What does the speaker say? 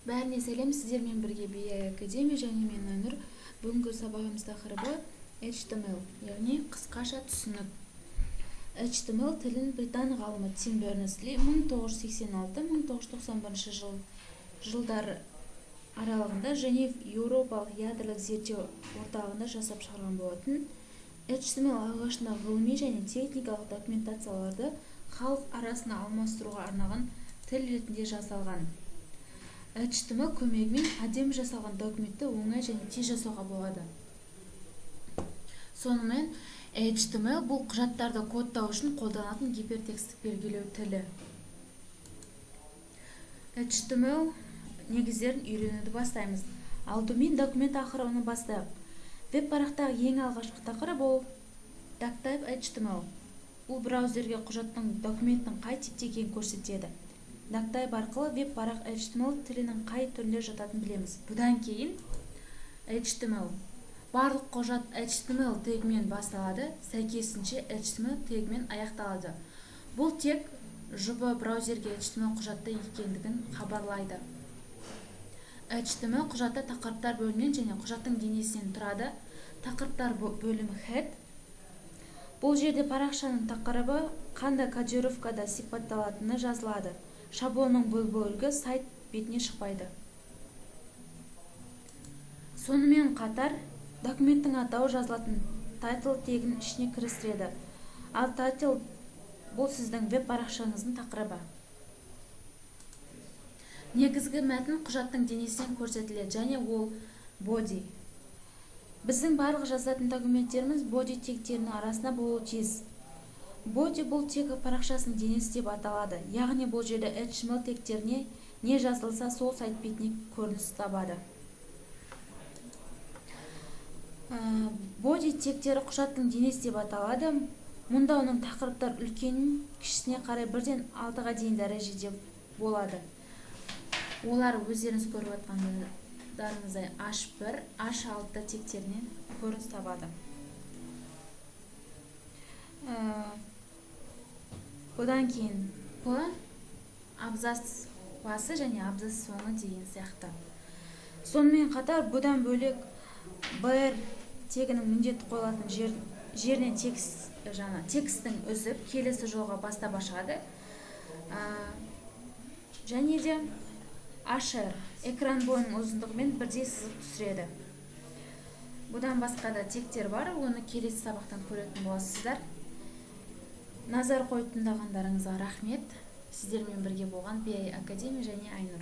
Бәріне сәлем! Сіздермен бірге BI Академия және мен, Айнұр. Бүгінгі сабағымыз тақырыбы HTML, яғни қысқаша түсінік. HTML тілін британ ғалымы Тим Бернерс-Ли 1986-1991 жылдар аралығында Женев Еуропалық ядролық зерттеу орталығында жасап шығарған болатын. HTML алғашында ғылыми және техникалық документацияларды халық арасында алмастыруға арналған тіл ретінде жасалған. HTML көмегімен әдемі жасалған документті оңай және тез жасауға болады. Сонымен, HTML бұл құжаттарды кодтау үшін қолданылатын гипертекстік белгілеу тілі. HTML негіздерін үйренуді бастаймыз. Алдымен документ тақырыбынан бастайық. Веб парақтағы ең алғашқы тақырып ол doctype HTML. Бұл браузерге құжаттың, документтің қай типте екенін көрсетеді. Doctype арқылы веб парақ HTML тілінің қай түрінде жататынын білеміз. Бұдан кейін HTML. Барлық құжат HTML тегімен басталады, сәйкесінше HTML тегімен аяқталады. Бұл тег жұбы браузерге HTML құжатты екендігін хабарлайды. HTML құжаты тақырыптар бөлімінен және құжаттың денесінен тұрады. Тақырыптар бөлімі head. Бұл жерде парақшаның тақырыбы қандай кодировкада сипатталатыны жазылады. Шаблонның бұл бөлігі сайт бетіне шықпайды. Сонымен қатар документтің атауы жазылатын title тегін ішіне кірістіреді. Ал title бұл сіздің веб парақшаңыздың тақырыбы. Негізгі мәтін құжаттың денесінен көрсетіледі және ол body. Біздің барлық жазатын документтеріміз body тегтерінің арасында болуы тиіс. Body бұл тегі парақшасының денесі деп аталады, яғни бұл жерде HTML тегтеріне не жазылса, сол сайт бетіне көрініс табады. Body тегтері құжаттың денесі деп аталады. Мұнда оның тақырыптар үлкенін кішісіне қарай бірден алтыға дейін дәрежеде болады. Олар өздеріңіз көріп жатқандарыңыздай H1, H6 тегтерінен көрініс табады. Бұдан кейін P, абзац басы және абзац соңы деген сияқты. Сонымен қатар бұдан бөлек BR тегінің міндетті қойылатын жерінен текст, жаңа текстің үзіп, келесі жолға бастап ашады. Және де HR экран бойының ұзындығымен бірдей сызық түсіреді. Бұдан басқа да тегтер бар, оны келесі сабақтан көретін боласыздар. Назар қойып тыңдағандарыңызға рахмет. Сіздермен бірге болған BI Академия және Айнұр.